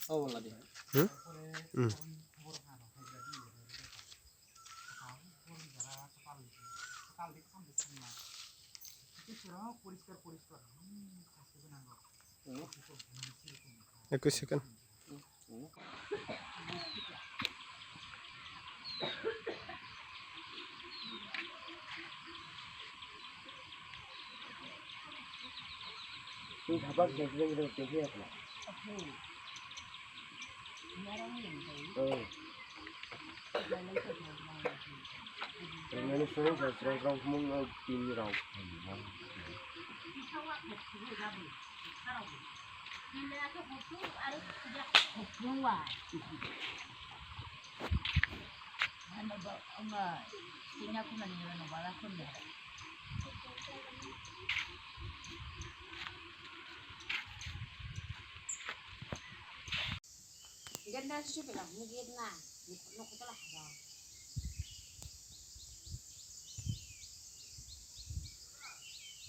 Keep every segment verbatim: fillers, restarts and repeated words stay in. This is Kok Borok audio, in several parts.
Oh, wala di. Hmm? Hmm. Ekus second.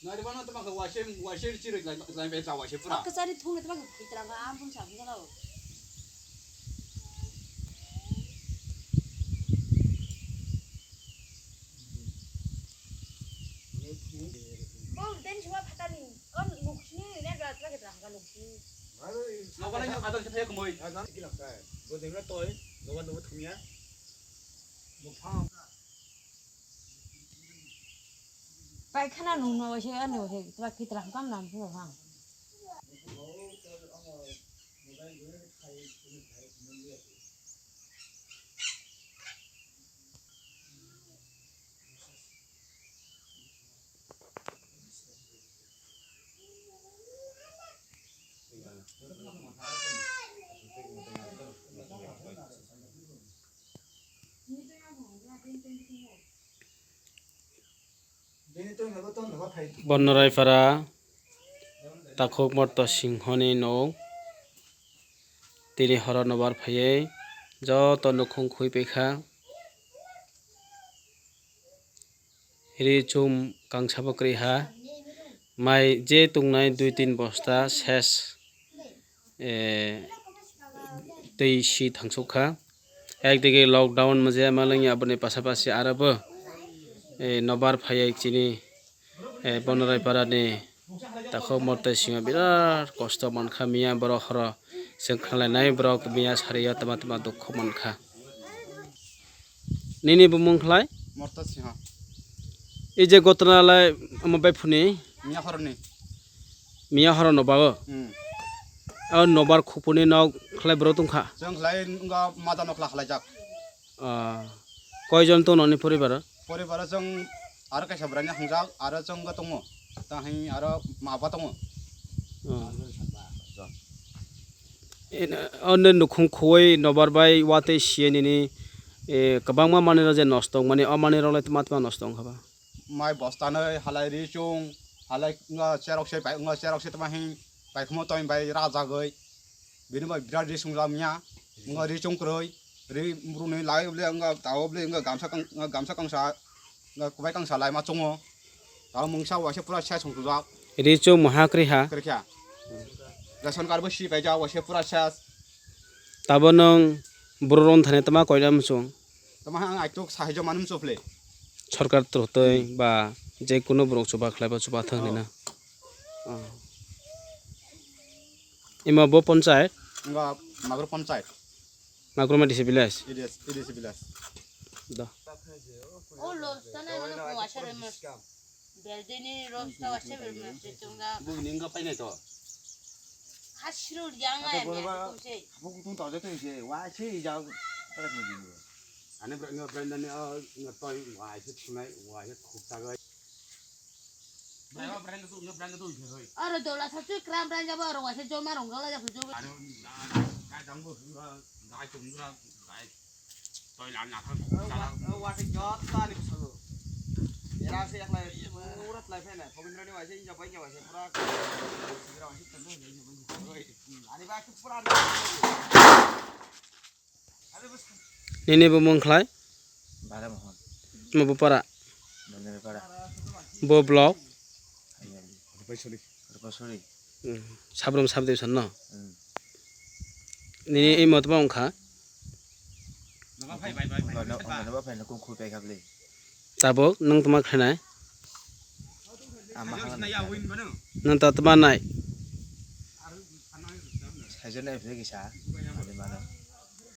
Nari bana tama ka waise, waise chiri lai, lai be ta waise pura. Kachari thung le tama ka pitra ka am pun sa pun ka. Kau den chua phatani. Kau lukhi ne ga tama ka tama ka lukhi. Nokbar ni adar se thaya kumoi. Bo dengra toi, nokbar nokbar thumya. Bo phang. Paikhana nungno waise ano he twa kitra kam nam phu hang. Bonoraipara Takhuk Morto Singhoni nog. Tini horo nobar phaiwi joto nukhung khui paikha. Ri chum kangsa bo kwrwi ha. Mai je tongnai dui tin bosta ses, eh, twi si thangsuk kha. Ekdigi lockdown mujia malwngya, aboni pasapasi aro bo, eh, nobar phaiwi chini, eh, Bonorai parani Takhuk Mortoi singo birat kosto mankha, miya borok horo chwng khnalainai borok miya sariyo tama tama dukhu mankha. Nini bumung khlai? Morto Singha. E je gotona lai omo bai phuni? Miya horoni. Miya horo no bago? Hmm. O nobar khupuni nok khlai bro tongkha? Chwng khlai wngkha maja nokla khlaijak. Ah. Koijon tong noni poribar? Poribar chwng aro kaisa bwrani hangjak, aro chwng wngkha tongo. Tang hai aro ma ba tongo. Oh. Eno, ono nukhung khuwi nobar bai watwi siye nini, eh, kwbangma manwirok je nosto wngmani, o manwirok lai tma tma nosto wngkha ba? Mai bostanwi halai ri chwng, halai wngkha cherok se pai, wngkha cherok se tma hwn paikhumo twi bai rajagwi. Bini bai birat ri chwng lamya, wngkha ri chwng kwrwi, ri bruni lai bole wngkha tao bole wngkha gamsa kang-, wngkha gamsa kangsa, wngkha kwbai kangsa lai ma chwngo. Tamo mungsa waisa pura ses wng tujak. Ri chwng maha kwrwi ha? Kwrwi kha. Ration card bo si paijak waisa pura ses. Tabo nwng buro rong thani tama koina muchung? Tama ang aituk sahaijo manu muchung phle. Sorkar torotoi ba je kunu borok chuba khlai ba chuba thang nina. Oh. Ima bo ponchayat? Wngkha Magro ponchayat. Magroma D C village. A D C, A D C village. Da. O lo, tana mana ko washa re mas. Beldini rosta washa re mas tunga. Bu ninga paine to. Hasru yang ai me kum se. Bu tung to je to je. Wa se ja. Ani bra, nga branda ni, ah, nga toy wa se tunai wa se khuk ta ga. Aro dola sa tu kram branda ba ro wa se joma rong gala ja phu jo. Ani na, na, ka jang bu, ga, ga tum ga, ga. Toi lang na thang. Wa, wa ke jot ta ni sa lo. Era se ek lai pura lai phe na. Pogindra ni wa se inja pai ja wa se pura. Ani ba ke pura. Nini bumung khlai? Bala Mohan. Mo bupara? Bondari para. Bo block? Rupasori. Rupasori. Hmm. Sabrum sabde sanno. Hmm. Nini imo tma wngkha? Mano, mano ba phaina kung khui pai kha bwle. Tabuk nwng tma khlainai? Ama ha. Nwng ta tma nai? Saijo nai phai kisa.